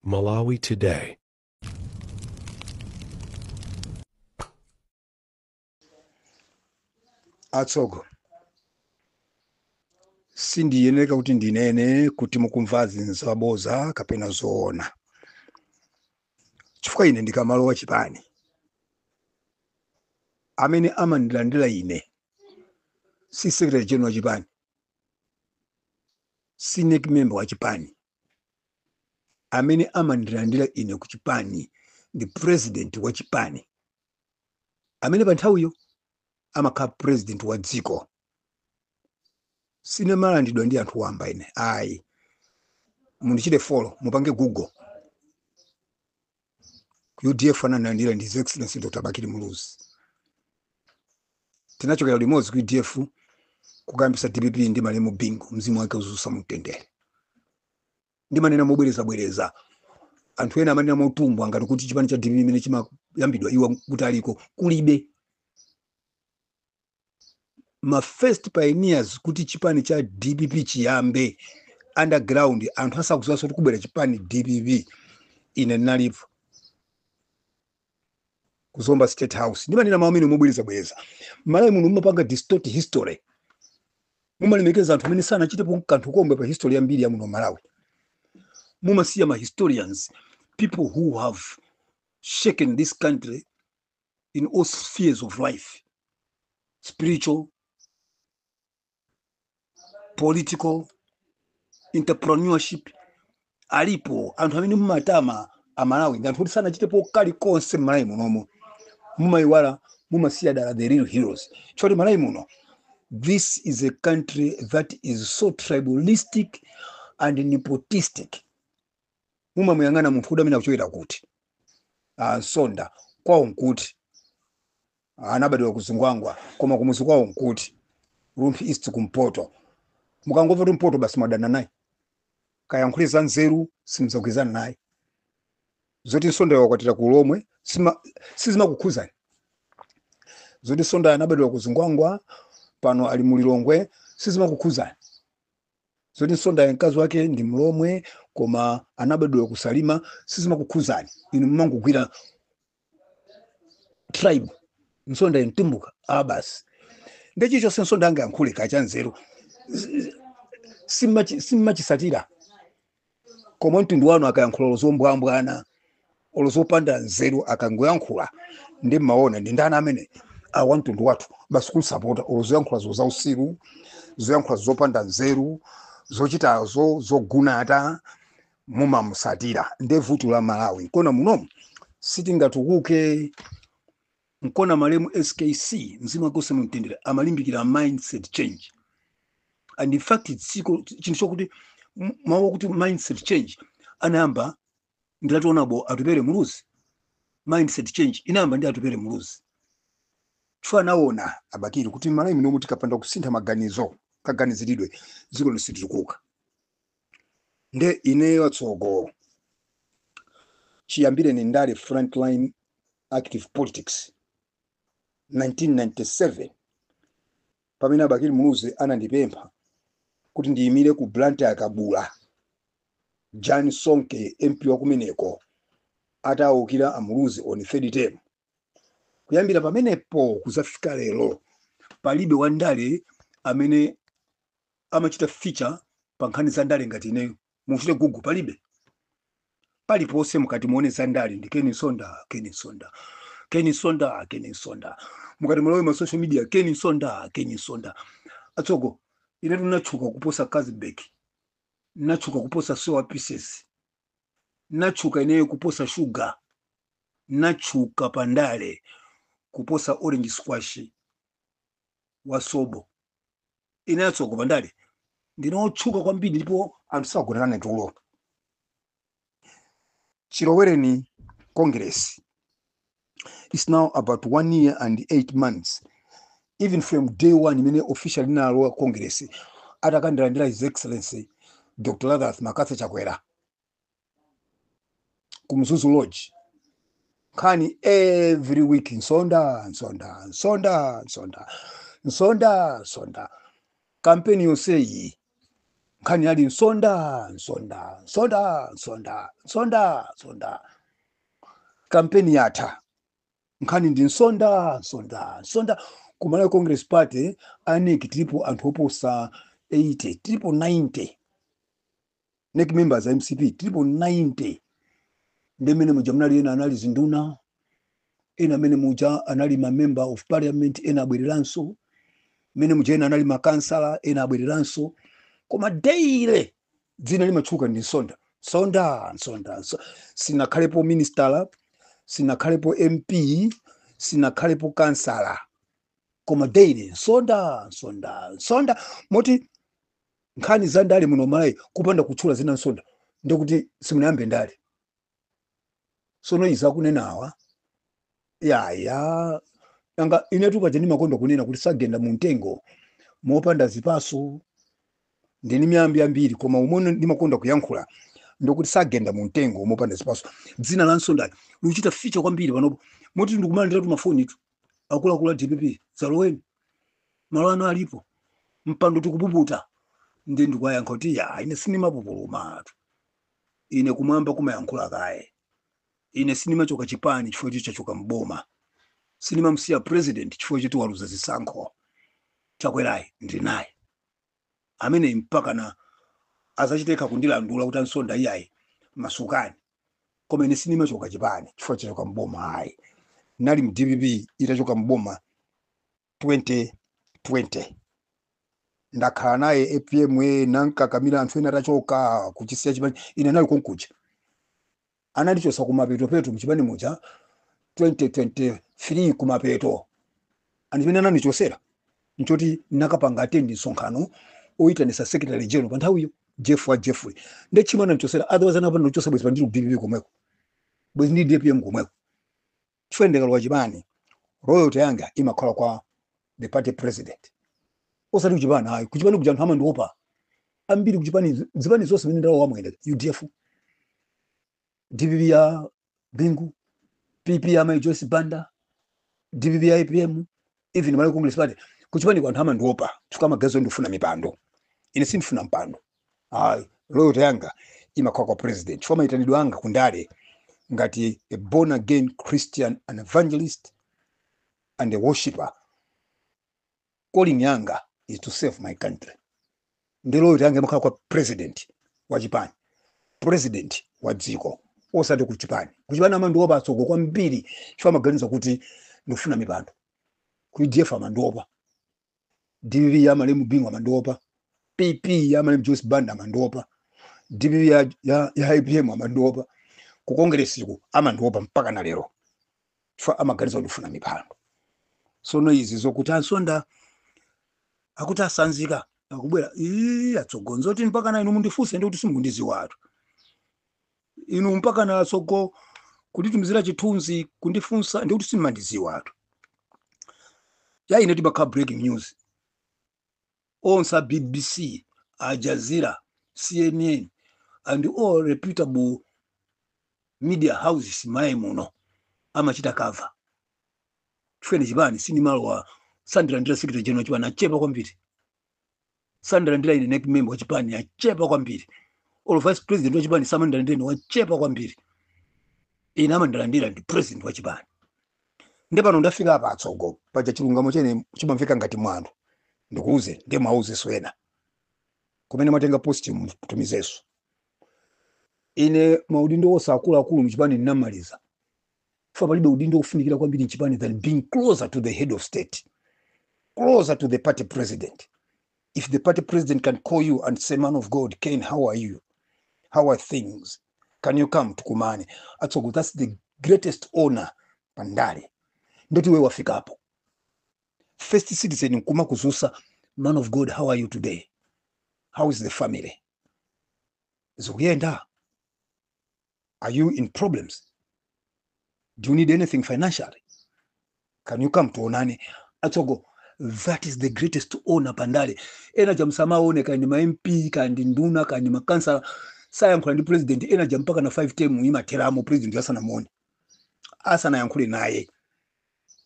Malawi Today. Atsogo, sindiyeneka kuti ndinene kuti mukumvazi nzaboza kapena zoona, chifukwa ine ndikamalowa chipani, amene amandilandira ine si secretary general wa chipani, si NEC member wa chipani. Amene amandilandira ine ku chipani ndi president wa chipani, amene pa nthawiyo amakhala president wa dziko. Sinemalandidwa ndi anthu wamba ine, ayi. Mundichite follow, mupange Google. Ku UDF anandilandira ndi His Excellency Dr Bakili Muluzi. Tinachokera limodzi ku UDF kukayambisa DPP ndi malemu Bingu, mzimu wake uuse mumtendere. Ndimanena mobwerezabwereza, anthu ena amanena motumbwa ngati kuti chipani cha DPP imene chimayambidwa iwo kuti aliko kulibe. Ma first pioneers kuti chipani cha DPP chiyambe underground, anthu asakuziwanso kuti kubwera chipani DPP, ine ndinalipo kuzomba State House. Ndimanena mawu amene mobwerezabwereza. Malawi muno mumapanga distort history, mumalemekeza anthu amene sanachitepo kanthu komwe pa history yambiri ya muno Malawi. Mumasiya ma historians, people who have shaken this country in all spheres of life, spiritual, political, entrepreneurship. Alipo anthu amene mumatama Amalawi ndi anthu kuti sanachitepo kalikonse m'Malawi munomo. Mumayiwala, mumasiya dala the real heroes, choti Malawi muno, this is a country that is so tribalistic and nepotistic. Mumamuyang'ana munthu kuti amene akuchokera kuti, ah, Nsonda kwawo nkuti, anabadwira ku Zingwangwa, koma kumuzi kwawo nkuti, Rumphi East, kumpoto. Mukangomva kuti mpoto, basi mwadana naye. Kayankhule za nzeru, simuzagwirizana naye. Zoti Nsonda wakwatira ku Lomwe sizimakukhuzani. Zoti Nsonda anabadwira ku Zingwangwa, pano ali mulilongwe, sizimakukhuzani. Zoti Nsonda mkazi wake ndi Mlomwe koma anabadwira ku Salima, sizimakukhuzani. Inu mumangogwira tribe. Nsonda mtumbuka, ah, basi. Ndi chilichonse Nsonda angayankhule kacha nzeru simmachisatira, koma mtundu wanu akayankhula olo zombwambwana, olo zopanda nzeru, akangoyankhula ndi mmaona ndi ndani amene awa mtundu wathu, basi kunsapota. Olo zoyankhula zausiru, zoyankhula zopanda nzeru, zochitazo zogunata, mumamusatira. Nde vuto la Malawi, nkona munomu sitingatukuke. Nkona malemu SKC, mzimu wake uuse mumtendere, amalimbikira mindset change. And in fact, dziko chinthu chokuti mawu akuti mindset change anayamba ndilationa Atupele Muluzi. Mindset change inayamba ndi Atupele Muluzi, chifukwa anaona abakiri kuti Malawi munomu tikapanda kusintha maganizo, kaganiziridwe, dziko lino. Nde ineyo atsogolo, chiyambire ni ndale, frontline active politics 1997, pamene abakiri Muluzi anandipempha kuti ndiyimire ku Blantyre Kabula, Jan Sonke MP wa kumeneko atawukira amuluzi on third term. Kuyambira pamenepo kuzafika lero, palibe wandale amene amachita feature pa nkhani za ndale ngati ineyo. Muchite Google, palibe. Paliponse mukati muone za ndale ndi Ken Nsonda, Ken Nsonda, Ken Nsonda, Ken Nsonda. Mukati mulowe ma social media, Ken Nsonda, Ken Nsonda. Atsoko, ine tinatchuka kuposa Kazibek, natchuka kuposa Sowa Pieces, natchuka ineyo kuposa sugar, natchuka pandale kuposa orange squash wa sobo. Ine atsoko, pandale ndinotchuka kwambiri, ndipo anthu sagonana tulo. Chilowereni Congress is now about 1 year and 8 months. Even from day one imene officially inalowa Congress, atakandilandira His Excellency Dr Lazarus McCarthy Chakwera ku Mzuzu Lodge, nkhani every week, Nsonda, Nsonda, Nsonda, Nsonda, Nsonda, Nsonda. Kampeni yonseyi Nkhani yali Msonda, Msonda, Msonda, Msonda, Msonda, Msonda. Kampeni yatha, nkhani ndi Msonda, Msonda, Msonda. Ku Malawi Congress Party a NEC tilipo anthu oposa 80, tilipo 90 NEC members a MCP, tilipo 90. Ndi mmene muja munali ena anali zinduna, ena amene muja anali ma member of parliament, ena abwereranso mmene muja, ena anali makansala, ena abwereranso. Koma daily dzina limatchuka ndi Msonda, Msonda, Msonda. Sinakhalepo minister, sinakhalepo MP, sinakhalepo kansala, koma daily Msonda, Msonda, Msonda. Moti nkhani za ndale muno Malawi, kupanda kutchula zina Msonda, ndikuti simunayambe ndale. Sono izi akunenawa yaya nanga inetu paja ndimakonda kunena kuti sagenda mu mtengo mopanda zipaso. Ndini miyambi yambiri, koma umene ndimakonda kuyankhula ndikuti sagenda mu mtengo mopanda zipaso. Dzina la Msonda likuchita feature kwambiri panopo, moti ndikumalandira mafoni tu akuluakulu a DPP: "Zaloweni, malo ano alipo, mpando tikupuputa." Ndi ndikuwayankha kuti ya, ine sindimapupulumatu, ine kumwamba kumayankhula kaye. Ine sindimachoka chipani chifukwa choti chachoka mboma, sindimamsiya president chifukwa choti waluza zisankho. Chakwerayi ndili naye amene mpaka na azachitekha kundilandula kuti ansonda iyayi, masukani. Koma ine sindimachoka chipani chifukwa chachoka mboma, ayi. Nali mu DPP itachoka mboma 2020, ndakhala naye APM nankakamira anthu ena atachoka kuchisiya chipani, ine nali konkuja. Anandichosa kumapetopeto mchipani muja 2023 kumapeto. Andimene anandichosera nchoti nakapanga attend msonkhano oyitanisa secretary general pa nthawiyo, Jeff wa Jeffrey. Nde chimwe anandichosera, otherwise anapanda ndichosa, bwezi pandili ku DPP komweko, bwezi ndi DPM komweko. Chifukwa ndikalowa chipani, loyalty yanga imakhala kwa the party president, osati kuchipani, ayi. Kuchipani kuja anthu amandiopa ambiri. Kuchipani, zipani zonse zimene ndalowa mwene, UDF, DPP ya Bingu, PP ya Mai Joyce Banda, DPP ya APM, even Malawi Congress Party, kuchipani kwa anthu amandiopa chifukwa amaganiza ndifuna mipando. Ine sindifuna mpando, ayi. Loyalty yanga imakhala kwa president, chifukwa mayitanidwe anga kundale ngati a born again Christian and evangelist and a worshipper, calling yanga is to save my country. Ndi loyalty yanga imakhala kwa president wa chipani, president wa dziko, osati kuchipani. Kuchipani amandiopa atsogo kwambiri chifukwa amaganiza kuti ndikufuna mipando. Ku UDF amandiopa, DPP ya malemu Bingu amandiopa, PP ya malemu Joyce Banda amandiopa, DPP ya APM amandiopa, ku Congress amandiopa mpaka na lero chifukwa amaganiza kuti ndikufuna mipando. Sono izi zokuti ansonda akuti asanzika akubwera, ii, atsogonza kuti mpaka na inu mundifunse, ndi kuti simukundiziwatu inu. Mpaka na atsogo kunditumizira chithunzi kundifunsa, ndi kuti simmandiziwatu. Ya, ine tibakhala breaking news, onse a BBC, Al Jazeera, CNN and all reputable media houses Malawi muno amachita cover. Chifukwa chipani sindimalowa, sandilandira secretary general chipani achepa kwambiri, sandilandira ine NEC member wa chipani achepa kwambiri, olo vice president wa chipani samandilandira ine, wachepa kwambiri. Ine amandilandira ndi president wa chipani. Ndi pano ndafika apa atsogo, paja chilungamo chene chimamveka ngati mwano. Ndikuuze, ndiye mwauzeso ena kumene mwatenga post, mutumizeso ine maudindo onse akuluakulu mchipani ndinamaliza, chifukwa palibe udindo ofunikira kwambiri mchipani than being closer to the head of state, closer to the party president. If the party president can call you and say, "Man of God Ken, how are you? How are things? Can you come tukumane?" Atsogo, that's the greatest honor pandale. Ndoti we wafikapo. First citizen nkuma kuzusa, "Man of God, how are you today? How is the family? Zikuyenda? Are you in problems? Do you need anything financially? Can you come tuonane?" Atsogo, that is the greatest honor pandale. Ena jamsamaone kandi ma MP, kandi nduna, kandi makansala sayankhula ndi president. Ena ja mpaka na 5 term imatheramo president asanamuone, asanayankhule naye,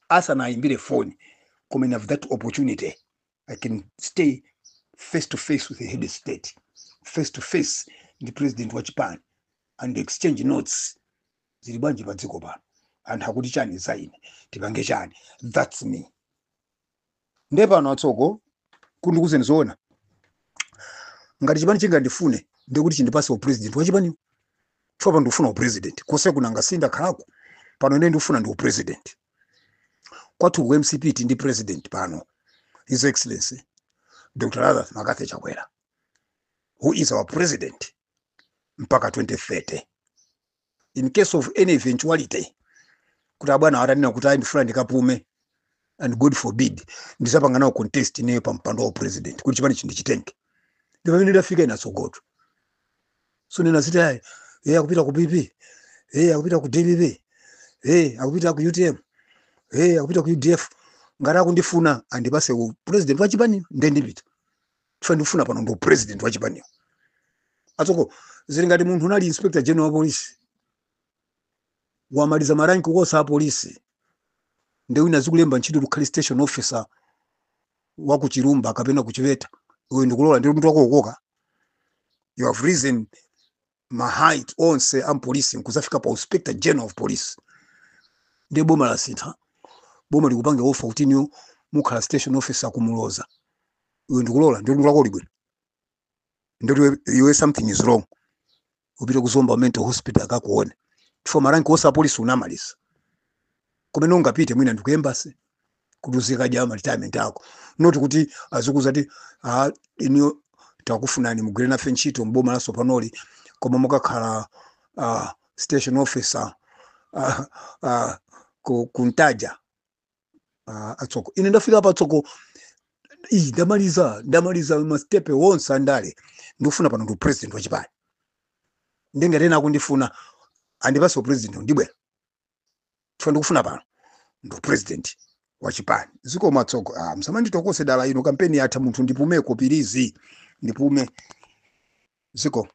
asanayimbire phone. Koma have that opportunity, I can stay face to face with the head of state. face to face ndi president wa chipani and exchange notes. Zili bwanji pa dziko pano? Anthu akuti chani za ine? Tipange chani? That's me. Nde pano atsoko, kundikuzeni zoona, ngati chipani chingandifune, ndikuti chindipase upresident wa chipaniwo, chifukwa ndikufuna upresident. Kose kunanga sindakhalako pano, ine ndikufuna ndi upresident. Kwathu ku MCP ndi president pano, His Excellency Dr Lazarus McCarthy Chakwera, who is our president mpaka 2030. In case of any eventuality kuti abwana atanena kuti ayi, ndifuna ndikapume, and God forbid, ndisapanga nawo contest ineyo pa mpando wa president kuti chipani chindichitenge. Ndi pamene ndafika ina tsogoto. So nena ziti ayi, iye akupita ku PP, iye akupita ku DPP, iye akupita ku UTM, iye akupita ku UDF, ngati akundifuna andipase u president wa chipaniyo, nde ndipita, chifukwa ndikufuna pano ndi president wa chipaniyo. Atsoko, zili ngati munthu unali inspector general wa polisi, wamaliza maranki kosa a polisi, ndi wina zikulemba ntchito kukhali station officer wa ku Chilumba kapena ku Chiveta. Iwe ndikulola? Ndi munthu wakuokoka. You have risen ma height onse a polisi nkuzafika pa inspector general of police. Ndi boma lasintha, boma likupange offer kuti niyo mukhala station officer kumuloza. Iwe ndikulola? Ndi munthu wako uli bwino? Ndoti iwe something is wrong, upite kuzomba Mental Hospital akakuone, chifukwa maranki onse a polisi unamaliza. Kumene ungapite mwina ndi ku embassy kuti uzikadya ma retirement ako, not kuti azikuza ti, ah, inu takufunani mugwire nafe ntchito mboma laso panoli, koma mukakhala station officer ku Ntaja. Atsoko, ine ndafika pa tsoko iyi, ndamaliza mastepe wonse andale. Ndikufuna pano ndi president wa chipani. Ndingatena akundifuna andipase president, ndibwera, chifukwa ndikufuna pano ndi president wa chipani. Zikomo atsoko. Ah, msamanditokose dala ino, kampeni yatha, munthu ndipumeko, please, ndipume. Ziko.